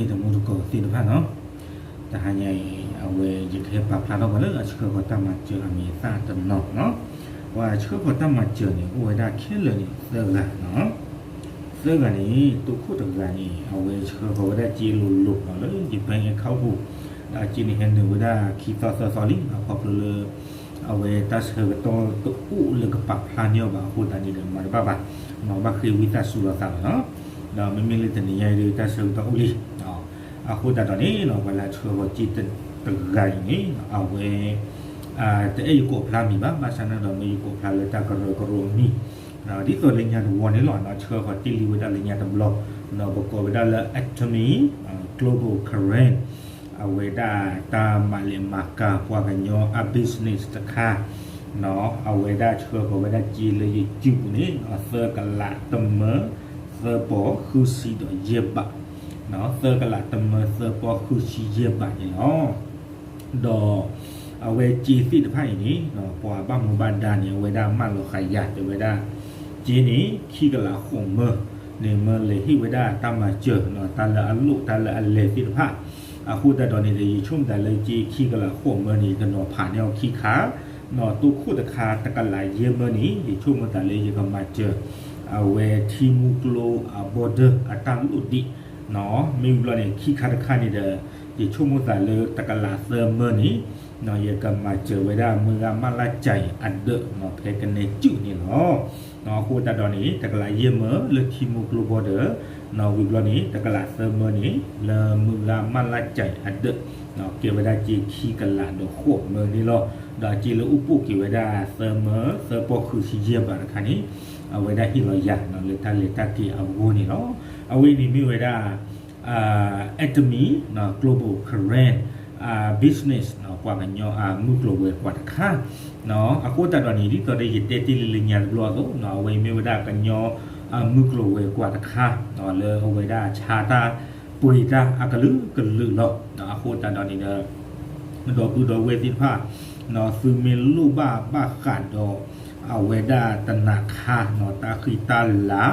တမူတကိးသ့ၣ်တဖၣ်နီၤ, တဟါညါအံၤ အဝဲယကဟဲပာ်ဖျါထီၣ်ပှၤလၢအဆှၢဃီၤတၢ်မၤစၢၤအမံၤအသၣ်တနီၤနီၤ. ပှၤဆှၢဃီၤတၢ်မၤစၢၤန့ၣ် အိၣ်ဝဲဒၣ်ခဲလၢာ်န့ၣ် သၢဂၤနီၤ. သၢဂၤန့ၣ် တိခိၣ်တဂၤန့ၣ် အဝဲဆှၢဃီၤဝဲဒၣ်စ့လိၤလိၤနီၤ လၢယ bank account ပူၤ, ဒီးအစ့န့ၣ်ဟဲနုာ်ဝဲဒၣ်ခံသီသၢသီလံ, အခီဖျိလၢ အဝဲတၢ်ဆၢကတီၢ်တအိၣ်လၢကပာ်ဖျါန့ၢ်အီၤဘၣ်အဃိသတးန့ၣ်ဒီး မၤတဘၣ်ဘၣ်, ဘၣ်ဃ့ဝံသးစူၤလိာ်သးလီၤနီၤ. ဒီးမ့မ့ၢ်လၢတနံၤညါအံၤဒုး တၢ်ဆၢကတီၢ်အိၣ်လံ. အဃိသတးဒီးန့ၣ်နီၤ ပှၤလၢအဆှၢဃီၤစ့တဂၤအံၤန့ၣ် အဝဲ တအဲၣ်ယကိးဖျါမံၤဘၣ်, ဘၣ်ဆၣ်န့ၣ်ဒီး မ့ၢ်ယကိးဖျါလၢတၢ်ကရၢကရိအမံၤ, ဒ်သိးလၢညါတဝီန့ၣ်လီၤနီၤ, ဆှၢဃီၤတ့ၢ်လံဝဲဒၣ်လၢညါတဘျီ, ဒီးပကိးဝဲဒၣ်လၢ Atomy Global Karen, အဝဲဒၣ်တၢ်မၤလဲၤမၤကၤပှၤကညီအ business တခါ, အဝဲဒၣ်ဆှၢဃီၤဝဲဒၣ်စ့လၢယစုပူၤန့ၣ် သၢကလးတမၢ သၢပီၤဃုဆံဒီးယဲၢ်ဘး, သၢကလးတမၢ သၢပီၤဃုဆံယဲၢ်ဘးန့ၣ်လီၤ. ဒီးအဝဲစ့သ့ၣ်တဖၣ်အံၤန့ၣ် ပှၤဘၣ်မူဘၣ်ဒါန့ၣ် အဝဲဒၣ်မၢလီၤဃာ်ယၤတဲဝဲဒၣ်, စ့န့ၣ် ခံကလးဃိးမၢန့ၣ် မၢလဲၤဟ့ၣ်ဝဲဒၣ်တၢ်မၤစၢၤ တၢ်လၢအလိၣ်တၢ်လၢအလဲၤသ့ၣ်တဖၣ်, အဃိသတးဒီးန့ၣ်ဒီး ယဆိကမိၣ်သးလၢစ့ခံကလးဃိးမၢန့ၣ် ယကနီၤဖးန့ၢ်အီၤခံခါ, တိခိၣ်တခါတကလးယဲၢ်မၢန့ၣ် ယဆိကမိၣ်သးလၢယကမၤစၢၤ အဝဲထံမူကျိအ border အတၢ်လိၣ်ဒံး, မ့ၢ်ဝံၤဘျီန့ၣ် ခံခါတခါန့ၣ်ဒီး ယဆိကမိၣ်သးလၢတကလးသၢမၢန့ၣ် ယကမၤစၢၤဝဲဒၣ်မုၢ်ဂၤမၢ်လၢ်ကၠဲၤအဒၢး ဖဲကနဲကုၣ်န့ၣ်လီၤ. အဃိသတးဒီးန့ၣ် တကလးယဲၢ်မၢလၢထံမူကျိ border, ဝံၤဘျီန့ၣ် တကလးသၢမၢန့ၣ် လၢမုၢ်ဂၤမၢ်လၢ်ကၠဲၤအဒၢး, ကဲဝဲဒၣ်စ့ခံကလးဒီးဃိးမၢန့ၣ်လီၤ. ဒီးစ့လၢအိၣ်ပိာ်က့ၤဝဲဒၣ်သၢမၢ သၢပီၤဃုဆံယဲၢ်ဘးတခါန့ၣ် အဝဲဒၣ်ဟ့ၣ်လီၤယၤ လၢတၢ်လဲၤတၢ်က့ၤအဂီၢ်န့ၣ်လီၤ. အဝဲန့ၣ်မ့ၢ်ဝဲဒၣ် Atomy Global Karen Business ပှၤကညီအမုၢ်ကျိၤဝဲၤကွာ်တခါ, အဃိသတးဒီးန့ၣ် ဒ်သိးဒီးယတဲတ့ၢ်လံလၢညါတဘျီအသိး အဝဲအံၤမ့ၢ်ဝဲဒၣ်ကညီအမုၢ်ကျိၤဝဲၤကွာ်တခါ လၢအဝဲဒၣ်ဆါတၢ်ပှ့ၤတၢ်အကလုာ်ကလုာ်လီၤ. အဃိသတးဒီးန့ၣ်ဒီး ဒီပုၢ်ဒီဝဲၢ်သ့ၣ်တဖၣ် သုမ့ၢ်လိၣ်ဘၣ်ဘၣ်ဃးဒီး အဝဲဒၣ်တနၤခါ တၢ်ဃံတၢ်လၤ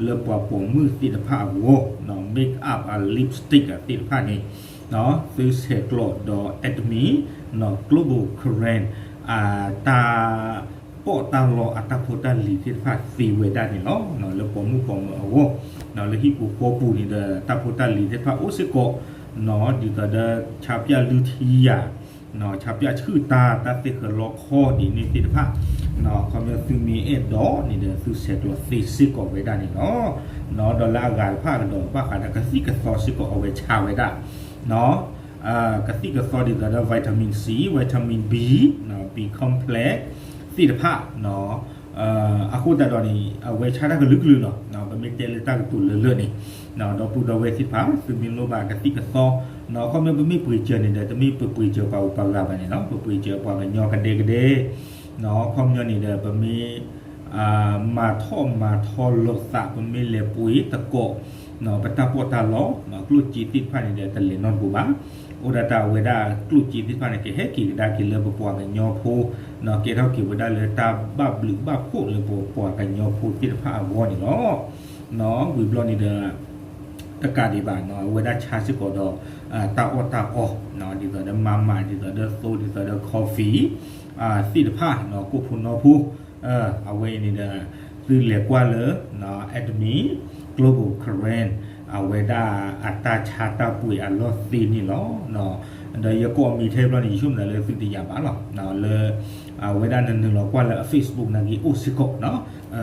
လၢပှၤပိာ်မုၣ်သ့ၣ်တဖၣ်အဂီၢ် make up အ lipstick သ့ၣ်တဖၣ်န့ၣ် သုဆဲးကျိးဒီး Atomy Global Karen တၢ်ပီးတၢ်လီအတၢ်ဖိတၢ်လံၤသ့ၣ်တဖၣ်သ့ဝဲဒၣ်န့ၣ်လီၤ. လၢပိာ်မုၣ်ပိာ်မၢၤအဂီၢ် လၢဟံၣ်ပူၤဃီပူၤန့ၣ်ဒီး တၢ်ဖိတၢ်လံၤသ့ၣ်တဖၣ်အိၣ်စ့ၢ်ကီး ဒ်သိးဒီး ဆါပၠၣ်လုၢ်ထံယၤ ဆါပၠၣ်ဆူၣ်တၢ် တၢ်သ့ၣ်ဃၢၤလီခီဒ်န့ၣ်သ့ၣ်တဖၣ် ခီပညီသုမ့ၢ်အဲၣ်ဒိးန့ၣ်ဒီး သုဆဲးကျိးသ့စ့ၢ်ကီးဝဲဒၣ်န့ၣ်လီၤ. ဒီးလၢအဂၤတဖၣ်ကဒီး ဘၣ်ဃးဒီးကသံၣ်ကသီစ့ၢ်ကီး အဝဲဆါဝဲဒၣ် ကသံၣ်ကသီဒ်သိးဒီး vitamin C, vitamin B, B complex သ့ၣ်တဖၣ် အဃိသတးဒီးန့ၣ် အဝဲဆါတၢ်ကလုာ်ကလုာ်လီၤ. ပမ့ၢ်တဲလၢတၢ်ကတိၤလၢလၢ်န့ၣ် ဒီပုၢ်ဒီဝဲၢ်သ့ၣ်တဖၣ် သုမ့ၢ်လိၣ်ဘၣ်ကသံၣ်ကသီ ခီပညီပမ့ၢ်ပှ့ၤစၢၤန့ၣ်ဒီး တမ့ၢ်ပပှ့ၤစၢၤပှၤဂုၤပှၤဂၤဘၣ်န့ၣ်လီၤ. ပပှ့ၤစၢၤပှၤကညီကဒဲကဒဲ ခီပညီန့ၣ်ဒီး ပမ့ၢ် မၤထီၣ်မၤထီလိာ်သး ပမ့ၢ်လဲၤပှ့ၤသကိး ပတၢ်ပီးတၢ်လီ ကျိၣ်စ့သ့ၣ်တဖၣ်န့ၣ်ဒီး တလဲၤနီတဘိဘၣ်. အိၣ်ဒၣ်တၢ်ဝဲဒၣ်ကျိၣ်စ့သ့ၣ်တဖၣ်န့ၣ် ကဟဲက့ၤကဒါက့ၤလၢပပှၤကညီဖိ ကဲထီၣ်က့ၤဝဲဒၣ်လၢတၢ်ဘၣ်ဘျုးဘၣ်ဖှိၣ်လၢပပှၤကညီဖိသ့ၣ်တဖၣ်အဂီၢ်န့ၣ်လီၤ. ဝံၤဘျီန့ၣ်ဒီး တကးဒံးဘၣ် အဝဲဒၣ်ဆါစ့ၢ်ကီးဒီး တၢ်အီၣ်တၢ်အီ ဒ်သိးဒီး မၤမး ဒ်သိးဒီး သိ ဒ်သိးဒီး coffee သ့ၣ်တဖၣ် ကိၣ်ဖိနီဖိ အဝဲအံၤန့ၣ်ဒီး သုလဲၤကွၢ်လၢ Atomy Global Karen အဝဲဒၣ်အတၢ်ဆါတၢ်ပှ့ၤအလီၢ်သ့န့ၣ်လီၤ. ဒီးယကိးမံၤထဲဘျီန့ၣ် ယဆိကမိၣ်လၢသုတယာ်ဘၣ်လီၤ. လၢ အဝဲဒၣ်နနုာ်လီၤကွၢ်လၢအ Facebook နာ်က့အိၣ်စ့ၢ်ကီး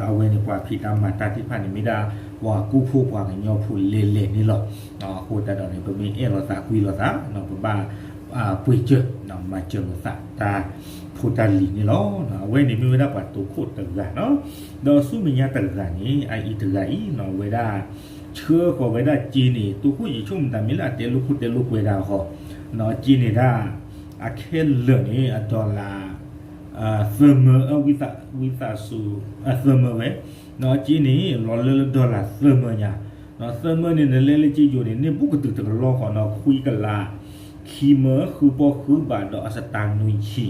အဝဲန့ၣ်ပှၤဖံးတၢ်မၤတၢ်သ့ၣ်တဖၣ်န့ၣ် မ့ၢ်ဒၣ်ပှၤကူဖိပှၤကညီဖိလဲၤလဲၤန့ၣ်လီၤ. အဃိသတးဒီးန့ၣ် ပမ့ၢ်အဲၣ်လိာ်သးကွံလိာ်သး ပဘၣ် ပှ့ၤစၢၤ မၤစၢၤလိာ်သးတၢ်ဖိတၢ်လံၤန့ၣ်လီၤ. အဝဲန့ၣ်မ့ၢ်ဝဲဒၣ်ပှၤတိာ်ခိၣ်တဂၤနီၤ. ဒီးဆူမဲာ်ညါတဂၤန့ၣ် အအံၤတဂၤအံၤနီၤ အဝဲဒၣ် ဆှၢဃီၤဝဲဒၣ်စ့န့ၣ် တိာ်ခိၣ်ယဆိကမိၣ်သးမ့ၢ်လၢအတဲလိာ်ခိၣ်တဲလိာ်ကွဲဒၣ်ဃီ စ့န့ၣ်ဒၣ် အခဲလၢာ်န့ၣ် အ dollar သၢမၢ ဝံသးစူၤ သၢမၢဝဲ စ့န့ၣ် လီၤလၢလၢ dollar သၢမၢညါ သၢမၢန့ၣ် နလဲလၢစ့ယိၤန့ၣ် န့ၢ်ဘူးကတုၤတကလီၢ်ဃီနီၤ ခွံကလး ခံမၢ ဃုပီၢ်ဃုဘးဒီး အစတၢးနွံဆံ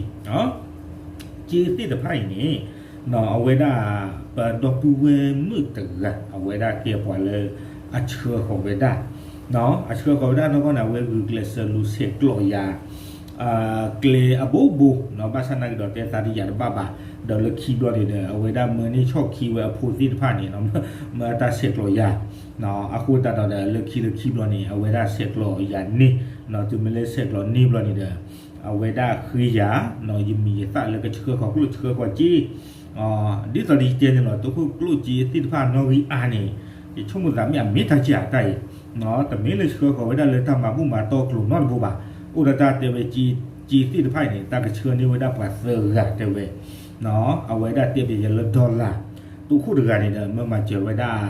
စ့သ့ၣ်တဖၣ်အံၤန့ၣ် အဝဲဒၣ် ပဒီပုၢ်ဝဲၢ်မုၣ်တဂၤ အဝဲဒၣ်ကဲပှၤလၢအဆှၢဃီၤဝဲဒၣ် အဆှၢဃီၤဝဲဒၣ်နီၢ်ကီၢ်န့ၣ် အဝဲဂုာ်ကျဲးစၢးလူၤဆဲးကျိးယၤ ကျဲအဘိဘိ ဘၣ်ဆၣ်သနာ်က့ဒီးတဲသးတယၤတဘၣ်ဘၣ်, ဒီးလၢခံဘျီန့ၣ်ဒီး အဝဲဒၣ်မၢန့ၢ်ဆီၣ်ခံဝဲအဖိသ့ၣ်တဖၣ်န့ၣ် မၢအတၢ်ဆဲးကျိးယၤ, အဃိသတးဒီးလၢခံလၢခံဘျီန့ၣ် အဝဲဒၣ်ဆဲးကျိးယၤန့ၢ်, တုၤမ့ၢ်လၢဆဲးကျိးန့ၢ်ဘျီန့ၣ်ဒီး အဝဲဒၣ်ဃ့ယၤ ယမံၤယသၣ်လၢကဆှၢဃီၤကျိၣ်ဆှၢဃီၤစ့ ဒ်သိးဒီးယတဲန့ၣ်လီၤ တိခိၣ်ကျိၣ်စ့သ့ၣ်တဖၣ်နီၣ်ဂံၢ်အါန့ၣ် ယဆိကမိၣ်သးမ့ၢ်အမ့ၢ်တၢ်ကၢ်အတၢ်အံၤ, တမ့ၢ်လၢဆှၢဃီၤဝဲဒၣ်လၢတၢ်မၤဘူၣ်မၤတီကျိၤနီတဘိဘၣ်, အိၣ်ဒီးတၢ်တဲဝဲ စ့သ့ၣ်တဖၣ်အံၤန့ၣ် တၢ်ကဆှၢန့ၢ်ဝဲဒၣ်ပှၤသၢဂၤတဲဝဲ, အဝဲဒၣ်တဲဘၣ်ယၤလၢ dollar တိခိၣ်တဂၤန့ၣ်ဒီး မၢမၤစၢၤဝဲဒၣ်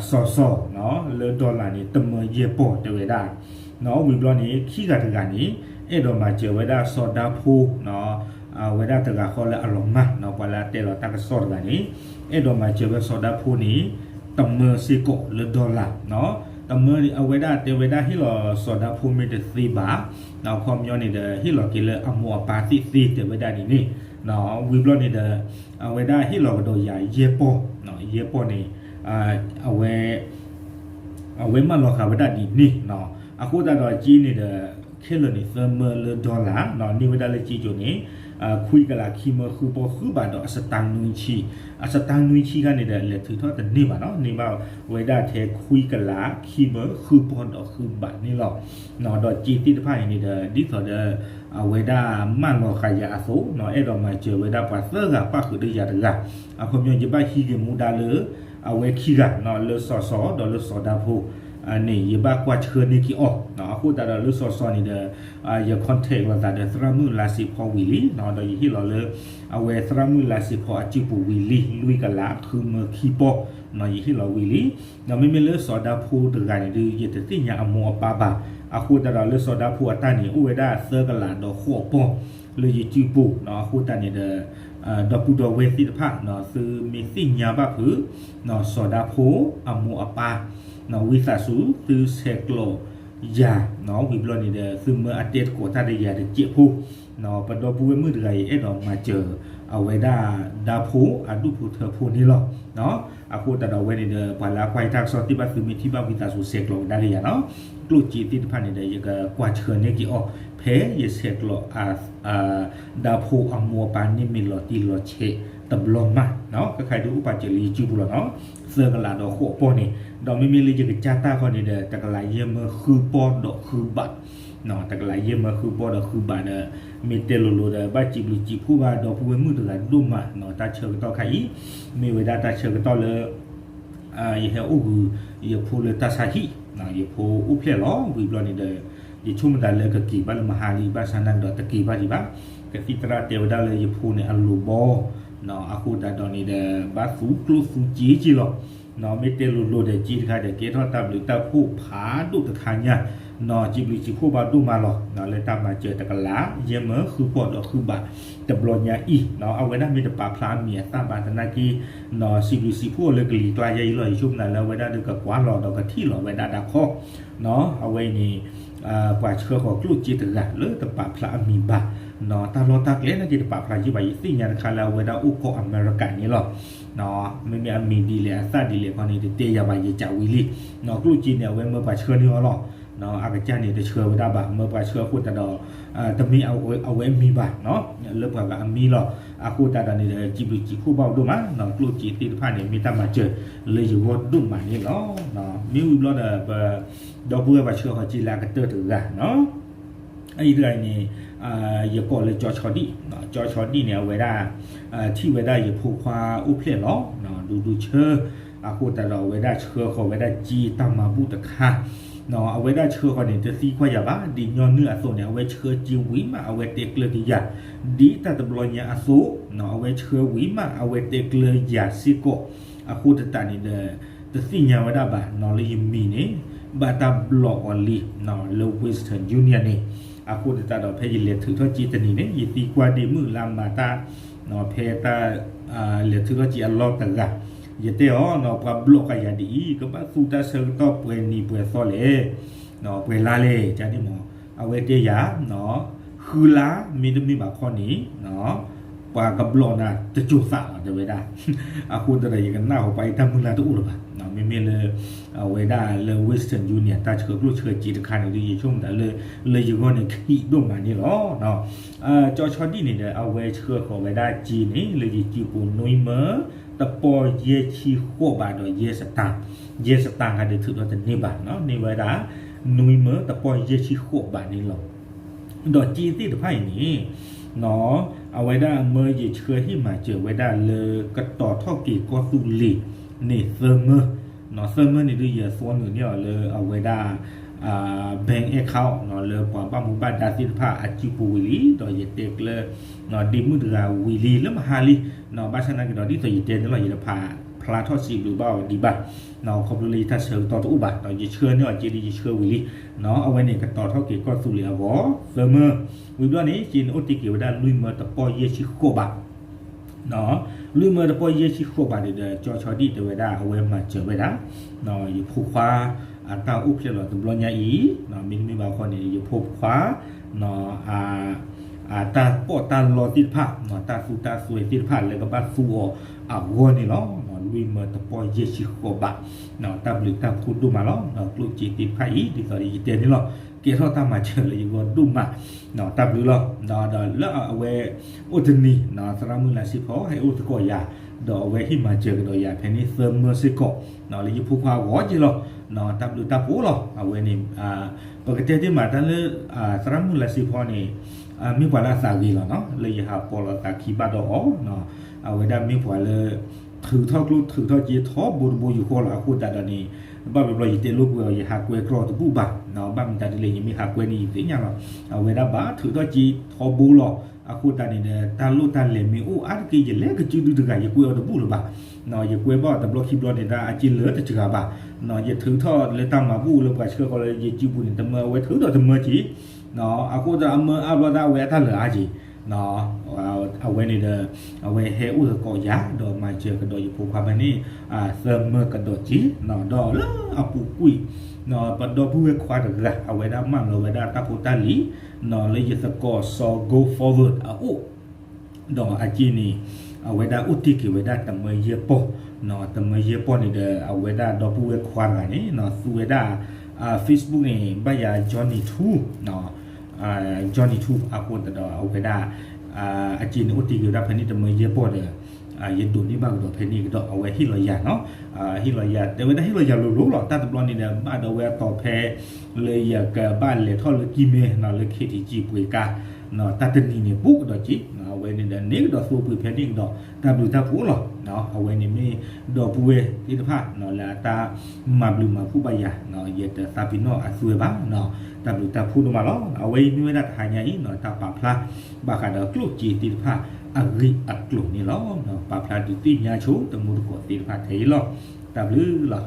စီၤစီၤ လၢ dollar န့ၣ် တမၢယဲၢ်ပီၢ်တဲဝဲဒၣ်, ဝံၤဘျီန့ၣ် ခံဂၤတဂၤန့ၣ် အဲၣ်ဒိးမၤစၢၤဝဲဒၣ်စီၤဒၤဖိ အဝဲဒၣ်တဂၤဃီလၢအလီၤမၢ် ပှၤလၢအတဲလီၤတၢ်ကစီၣ်တဂၤန့ၣ် အဲၣ်ဒိးမၤစၢၤဝဲစီၤဒၤဖိန့ၣ် တမၢစ့ၢ်ကီးလၢ dollar, တမၢအဝဲဒၣ်တဲဝဲဒၣ်ဟ့ၣ်လီၤစီၤဒၤဖိမ့ၢ်တသ့ဘၣ်, အခီပညီန့ၣ်ဒီး ဟ့ၣ်လီၤက့ၤလၢအမိၢ်အပၢ်သ့ၣ်သ့တဲဝဲဒၣ်ဒ်န့ၣ်, ဝံၤဘျီန့ၣ်ဒီး အဝဲဒၣ်ဟ့ၣ်လီၤကဒီးယၤယဲၢ်ပီၢ်, ယဲၢ်ပီၢ်န့ၣ် အဝဲ အဝဲမၢလီၤဃာ်ဝဲဒၣ်ဒ်န့ၣ်, အဃိသတးဒီးစ့န့ၣ်ဒီး ခဲလၢာ်န့ၣ်သၢမၢလၢ dollar န့ၢ်ဝဲဒၣ်လၢစ့ကၠိန့ၣ် ခွံကလးခံမၢဃုပီၢ်ဃုဘးဒီးအစတါနွံဆံ, အစတါနွံဆံခါန့ၣ်ဒီး လဲၤထုးထီၣ်တန့ၢ်ဘၣ်နီၤ န့ၢ်ဘၣ်ဝဲဒၣ်ထဲခွံကလးခံမၢဃုပီၢ်ဒီးဃုဘးန့ၣ်လီၤ. ဒီးစ့သ့ၣ်တဖၣ်အံၤန့ၣ်ဒီး ဒ်သိးဒီး အဝဲဒၣ်မၢလီၤဃာ်ယၤအသိး အဲၣ်ဒိးမၤစၢၤဝဲဒၣ်ပှၤသၢဂၤပၣ်ဃုာ်ဒီးယၤတဂၤ, အခီပညီယဘၣ်ဟံးက့ၤမူဒါလၢ အဝဲခံဂၤ လၢစီၤစီၤဒီးလၢစီၤဒၤဖိ န့ၣ် ယဘၣ်ကွၢ်ဆှၢန့ၢ်က့ၤအီၤ, အဃိသတးဒီးလၢစီၤစီၤန့ၣ်ဒီး ယ contact လိာ်သးဒီးသရၣ်မုၣ်လါစ့ဖီဝံၤလံ, ဒီးယဟ့ၣ်လီၤလၢ အဝဲသရၣ်မုၣ်လါစ့ဖီအစုပူၤဝံၤလံ လွံၢ်ကလး ဃုမၢခံပီၢ် ယဟ့ၣ်လီၤဝံၤလံ, ဒီးမ့မ့ၢ်လၢစီၤဒၤဖိတဂၤန့ၣ်ဒီး ယတသ့ၣ်ညါအမိၢ်အပၢ်ဘၣ်, အဃိသတးဒီးလၢစီၤဒၤဖိအတၢ်န့ၣ် အိၣ်ဝဲဒၣ်သၢကလးဒီးဃိးပီၢ် လၢယစုပူၤ, အဃိသတးန့ၣ်ဒီး ဒီပုၢ်ဒီဝဲၢ်သ့ၣ်တဖၣ် သုမ့ၢ်သ့ၣ်ညါဘၣ်ဖုး စီၤဒၤဖိအမိၢ်အပၢ် ဝံသးစူၤ သုဆဲးကျိးယၤ, ဝံၤဘျီန့ၣ်ဒီး သုမၢအတဲသကိးတၢ်ဒီးယၤတစဲးဖိ, ပဒီပုၢ်ဝဲၢ်မုၣ်တဂၤအံၤ အဲၣ်ဒိးမၤစၢၤ အဝဲဒၣ်ဒၤဖိအဒူၣ်ဖိထၢဖိန့ၣ်လီၤ. အဃိသတးဒီးအဝဲန့ၣ်ဒီး ပှၤလၢအကွၢ်တၢ်ကစီၣ်သ့ၣ်တဖၣ် သုမ့ၢ်ထံၣ်ဘၣ်ဝံသးစူၤဆဲးကျိးကဒါက့ၤယၤနီၤ, ကျိၣ်စ့သ့ၣ်တဖၣ်န့ၣ်ဒီး ယကကွၢ်ဆှၢန့ၢ်က့ၤအီၤ ဖဲယဆဲးကျိး ဒၤဖိအမိၢ်အပၢ်န့ၣ်မ့ၢ်လီၤတံၢ်လီၤဆဲးတဘျီမး, ခဲခါအံၤဒုးအိၣ်ပာ်စၢၤလၢယစုပူၤလီၤနီၤ, သၢကလးဒီးဃိးပီၢ်န့ၣ်, ဒီးမ့မ့ၢ်လၢယကစၢ်တၢ်ခီန့ၣ်ဒီး တကလးယဲၢ်မၢဃုပီၢ်ဒီးဃုဘး, တကလးယဲၢ်မၢဃုပီၢ်ဒီးဃုဘးဒီး မ့ၢ်တဲလိၤလိၤဒီး ဘၣ်စံးဘျုးစံးဖှိၣ်ဘၣ်ဒီပုၢ်ဝဲၢ်မုၣ်တဂၤဒိၣ်မးနီၤ, တၢ်ဆၢကတီၢ်ခါအံၤ မ့ၢ်ဝဲဒၣ်တၢ်ဆၢကတီၢ်လၢ ယဟဲအိၣ်ဂုာ်ယဖိလၢတၢ်ဆါဟံၣ်, ယဖိအိၣ်ဖျဲၣ်လီၤ ဝံၤဘျီန့ၣ်ဒီး ယဆိကမိၣ်သးလၢကက့ၤဘၣ်လၢမဟါလံ ဘၣ်ဆၣ်နာ်က့ဒီးတက့ၤဘၣ်ဒံးဘၣ်, ကသံၣ်သရၣ်တဲဝဲဒၣ်လၢယဖိန့ၣ်အလိၤဘီ, အဃိသတးဒီးန့ၣ်ဒီး ဘၣ်သူကျိၣ်သူစ့က့လီၤ. မ့ၢ်တဲလိၤလိၤဒီး စ့တခါဒီး ကဲထီၣ်တၢ်ဘျုးတၢ်ဖှိၣ်ဖးဒိၣ်တခါညါ, စံးဘျုးစံးဖှိၣ်ဘၣ်ဒိၣ်မးလီၤ. လၢတၢ်မၤစၢၤတကလး ယဲၢ်မၢဃုပီၢ်ဒီးဃုဘး တဘျီညါအံၤ, အဝဲဒၣ်မ့ၢ်တပာ်ဖျါအမံၤအသၣ်ဘၣ်သနာ်က့ စံးဘျုးစံးဖှိၣ်အီၤလၢကလံၤကျါယါအံၤလီၤ. ယဆိကမိၣ်သးလၢအဝဲဒၣ်ဒီးကကွၢ်လီၤဒီးကထံၣ်လီၤဝဲဒၣ်တၢ်ခီ, အဝဲအံၤန့ၣ် ပှၤဆှၢဃီၤကျိၣ်စ့တဂၤလၢတပာ်ဖျါအမံၤဘၣ်, တၢ်လီၢ်တၢ်ကျဲနာ်က့တပာ်ဖျါယံာ်ဘၣ် ယသ့ၣ်ညါတခါလၢအဝဲဒၣ်အိၣ်ကီၢ်အမဲရကၤန့ၣ်လီၤ. မ့မ့ၢ်အမံၤဒ်လဲၣ်အသၣ်ဒ်လဲၣ်ခီန့ၣ် တတဲယၤဘၣ် ယစံးဝံၤလံ. ကျိၣ်စ့န့ၣ် အဝဲမၢပှၤဆှၢန့ၢ်အီၤလီၤ. အကစၢ်န့ၣ်တဆှၢဝဲဒၣ်ဘၣ် မၢပှၤဆှၢအဃိသတးဒီး တမ့ၢ်အဝဲအမံၤဘၣ် လၢပှၤဂၤအမံၤလီၤ. အဃိသတးဒီးန့ၣ်ဒီး စံးဘျုးစံးဖှိၣ်ဘၣ်အီၤဒိၣ်မး, ကျိၣ်စ့သ့ၣ်တဖၣ်န့ၣ် မ့ၢ်တၢ်မၤစၢၤလၢယဂီၢ်ဒိၣ်မးန့ၣ်လီၤ. မ့ၢ်ဝံၤဘျီဒီး ပ ဒီပုၢ်ဝဲၢ်ပှၤဆှၢဃီၤစ့လၢအကတၢၢ်တဂၤနီၤ အအံၤတဂၤအံၤန့ၣ် ယကိးလၢကၠီဆီဒံၣ်, ကၠီဆီဒံၣ်န့ၣ် အဝဲဒၣ် ထံၣ်ဝဲဒၣ်ယဖိခွါအိၣ်ဖျဲၣ်လီၤ ဒူဒူဆၢ, အဃိသတးဒီးအဝဲဒၣ်ဆှၢဃီၤဝဲဒၣ်စ့တၢ်မၤဘူၣ်တခါ, အဝဲဒၣ်ဆှၢဃီၤန့ၣ် တသံကွၢ်ယၤဘၣ် ဒ်ညီနုၢ်အသိးန့ၣ် အဝဲဆှၢစ့ဝံၤမး အဝဲတဲကျၢၤက့ၤယၤ, ဒ်တၢ်တဘျီညါအသိး အဝဲဆှၢဝံၤမး အဝဲတဲကျၢၤယၤစ့ၢ်ကီး, အဃိသတးန့ၣ်ဒီး တသ့ၣ်ညါဝဲဒၣ်ဘၣ်နီၤ လၢယမံၤန့ၣ် ဘၣ်တၢ်ဘျီးအီၤလံ လၢ Western Union န့ၣ်, အဃိသတးဒီးဖဲယလဲၤထုးထီၣ်စ့တနံၤန့ၣ် ယသံကွၢ်ဒ့မုၣ်လၢအမၤတၢ် ဖဲတၢ် လဲၤထုးထီၣ်စ့အလီၢ်တဂၤ, ယတဲအီၤနီၤ ပှၤဘျီးဃာ်ယၤဒ်အံၤ ကဘၣ်သူတၢ်ဆၢကတီၢ်ပှဲၤနံၤပှဲၤသီလဲၣ်, ပှဲၤလါလဲၣ် ကန့ၣ်မး, အဝဲတဲယၤ ဃုလါ မ့တမ့ၢ်ဘၣ်ခီန့ၣ် ပ ပှၤကဘျီၣ်နၤတစိၤသးလီၤ တဲဝဲဒၣ်. အဃိသတးဒီး ယကနၣ်ဃီၤပှၤအံၤတၢ်မုၢ်လၢ်တအိၣ်လၢၤဘၣ်. မ့မ့ၢ်လၢ အဝဲဒၣ်လၢ Western Union တၢ်ဆှၢကျိၣ်ဆှၢစ့တခါန့ၣ်ဒီး ယဆိကမိၣ်သးလၢ လၢယဂီၢ်န့ၣ် ခံးဒိၣ်မးန့ၣ်လီၤ. ကၠီဆီဒံၣ်န့ၣ်ဒီး အဝဲဆှၢဃီၤဝဲဒၣ်စ့န့ၣ် လၢယစုပူၤ နွံမၢ တပီၢ်ယဲၢ်ဆံဃိးဘးဒီးယဲၢ်စတၣ်, ယဲၢ်စတၣ်ဂၤဒီးထုးထီၣ်တန့ၢ်ဘၣ်, န့ၢ်ဝဲဒၣ် နွံမၢတပီၢ်ယဲၢ်ဆံဃိးဘးန့ၣ်လီၤ. ဒီးစ့သ့ၣ်တဖၣ်အံၤန့ၣ် အဝဲဒၣ်အမၢယဆှၢဟ့ၣ်မၤစၢၤဝဲဒၣ်လၢကတီၤထီၣ်က့ၤကီၢ်သူလ့ၤန့ၣ်သၢမၢ, သၢမၢန့ၣ်ဒုးယသွီနုာ်န့ၢ်အီၤလၢအဝဲဒၣ် bank account လၢပှၤဘၣ်မူဘၣ်ဒါသ့ၣ်တဖၣ်အစုပူၤဝံၤလံ, ဒီးယတဲကျၢၤ ဒ့မုၣ်တဂၤဝံၤလံလၢမဟါလံ, ဘၣ်ဆၣ်နာ်က့ၤဒီးဒ်သိးယတဲန့ၣ်လီၤ ယတဖးဖျါထီၣ်စံးဘျုးဘၣ်အီၤဒံးဘၣ်, ခီဖျိလၢယတၢ်ဆၢကတီၢ်တအိၣ်ဘၣ်, ဒီးယဆှၢန့ၢ်အီၤစ့ဒီးယဆှၢဝံၤလံ, အဝဲန့ၣ်ကတီၤထီၣ်က့ၤကီၢ်သူလ့ၤအဂီၢ် သၢမၢ, ဝံၤဘျီန့ၣ် စ့န့ၣ်အိၣ်တ့ၢ်က့ၤဝဲဒၣ်လွံၢ်မၢတပီၢ်ယဲၢ်ဆံဃိးဘး လွံၢ်မၢတပီၢ်ယဲၢ်ဆံဃိးဘးန့ၣ်ဒီး ကၠီဆီဒံၣ်တဲဝဲဒၣ် အဝဲမၤစၢၤဝဲဒၣ် ယဖိခွါ အတၢ်အိၣ်ဖျဲၣ်လီၤတဘျီညါအံၤ, မ့တမ့ၢ်ဘၣ်ခီန့ၣ် ယဖိခွါ အတၢ်ပီးတၢ်လီသ့ၣ်တဖၣ်, တၢ်သူတၢ်စွဲသ့ၣ်တဖၣ်လၢကဘၣ်သူအီၤအဂီၢ်န့ၣ်လီၤ. လွံၢ်မၢတပီၢ်ယဲၢ်ဆံဃိးဘး, တၢ်ဘျုးတၢ်ဖှိၣ်ဒိၣ်မးလီၤ. ကျိၣ်စ့သ့ၣ်တဖၣ်အံၤ ဒ်သိးယတဲန့ၣ်လီၤ ကဲထီၣ်တၢ်မၤစၢၤလၢယဂီၢ်ဒိၣ်မး, တၢ်ဘျုးလီၤ. ဒီးလၢအဝဲ အိၣ်တနံၤ သရၣ်မုၣ်လါစ့ဖီ ဟဲအိၣ်သကိးယၤ, ဒီးအဝဲဟ့ၣ်မၤစၢၤကဒီးယၤဖဲန့ၣ်သၢမၢစ့ၢ်ကီး, လၢယဖိခွါအဂီၢ်က့လီၤ. တၢ်ဘျုးတၢ်ဖှိၣ်လီၤ. အဝဲန့ၣ် ပကတဲတ့ၢ်မးတၢ်လၢ သရၣ်မုၣ်လါစ့ဖီန့ၣ် မ့ၢ်ပှၤလၢအသးဂ့ၤလီၤနီၤ, လၢယဟးပိာ်လီၤသးခံဘၣ်ဒီးအီၤ, အဝဲဒၣ်မ့ၢ်ပှၤလၢ ထုးထီၣ်ကျိထုးထီၣ်စ့ထီဘိတဘိယူၢ်ဃီလီၤ. အဃိသတးဒီးန့ၣ် ဘၣ်ဘျီဘျီယတဲလိာ်ကွဲအီၤ ယဟးကွဲကြီတဘူၣ်ဘၣ်, ဘၣ်မတၤဒ်လဲၣ် ယမ့ၢ်ဟးကွဲန့ၣ် ယသ့ၣ်ညါလီၤ. အဝဲဒၣ်ဘၣ်ထုးထီၣ်စ့ထီဘိလီၤ. အဃိသတးန့ၣ်ဒီး တၢ်လိၣ်တၢ်လဲၤမ့ၢ်အိၣ်အါတက့ၢ် ယလဲၤကစုဒုတဂၤ ယကွဲအီၤတဘူၣ်လၢၤဘၣ်. ယကွဲဘၣ်အီၤတဘျီခံဘျီန့ၣ် တၢ်အစ့လၢတစှၤဘၣ်. ယထုးထီၣ်လၢတၢ်မၤဘူၣ်လၢပှၤဆှၢဃီၤလၢယစုပူၤန့ၣ် တမၢ အဝဲထုးထီၣ်တမၢက့ၤ အဃိသတးအမၢအါဘျီသး အဝဲအတၢ်လၢာ်အါက့ၤ အဝဲန့ၣ်ဒီး အဝဲဟဲအိၣ်သကိးယၤ ဒီးမၤစၢၤကဒီးယဖိခွါဖဲန့ၣ် သၢမၢကဒီးက့ၤ, ဒီးလၢအပူၤကွံာ် ပဒီပုၢ်ဝဲၢ်ခွါတဂၤ အဝဲဒၣ်မၢလီၤဝဲဒၣ်တၢ်ဖိတၢ်လံၤ လၢယသကိးစီၤ Go Forward အအိၣ် ဒီးအစ့န့ၣ် အဝဲဒၣ်အိၣ်တ့ၢ်က့ၤဝဲဒၣ်တမၢယဲၢ်ပီၢ်, တမၢယဲၢ်ပီၢ်န့ၣ်ဒီး အဝဲဒၣ်ဒီပုၢ်ဝဲၢ်ခွါတဂၤန့ၣ် သူဝဲဒၣ် Facebook န့ၣ် ဘၣ်ယၤ Johnny Two, Johnny Two အဃိသတးဒီး အဝဲဒၣ် အစ့န့ၣ်အိၣ်တ့ၢ်က့ၤဝဲဒၣ်ဖဲန့ၣ်တမၢယဲၢ်ပီၢ်ဒီး ယဒိးန့ၢ်ဘၣ်ကဒီးဖဲန့ၣ်ကဒီး အဝဲဟ့ၣ်လီၤယၤနီၤ, ဟ့ၣ်လီၤယၤ တဲဝဲဒၣ်ဟ့ၣ်လီၤယၤလိၤလိၤလီၤ. တၢ်တဘျီန့ၣ်ဒီး ဘၣ်ဒီးဝဲအတီၤဖဲ လၢယကဘၣ်လဲၤထီၣ်လၢကံၢ်မဲ လၢ ခ့ထံကံၢ်ပှ့ၤကါ တၢ်တနံၤန့ၣ် ဘူးကဒီးက့ၤ အဝဲန့ၣ်ဒီး န့ၢ်ကဒီးသိပှ့ၤဖဲန့ၣ်ကဒီး တၢ်ဘျုးတၢ်ဖှိၣ်လီၤ. အဝဲန့ၣ်မ့ၢ်ဒီပုၢ်ဝဲၢ်သ့ၣ်တဖၣ် လၢအတၢ်မၤဘျုးမၤဖှိၣ်ဘၣ်ယၤ ယတသးပ့ၤနီၣ်အသွဲဘၣ် တၢ်ဘျုးတၢ်ဖှိၣ်ဒိၣ်မးလီၤ. အဝဲအံၤမ့ၢ်ဝဲဒၣ်တဟါညါအံၤ တၢ်ပာ်ဖျါ ဘၣ်ဃးဒီးကျိၣ်စ့သ့ၣ်တဖၣ်အဂ့ၢ်အကျိၤန့ၣ်လီၤ. ပာ်ဖျါဒုးသ့ၣ်ညါဆိ တမူတကိးသ့ၣ်တဖၣ်ထဲအံၤလီၤ. တၢ်ဘျုးလီၤ.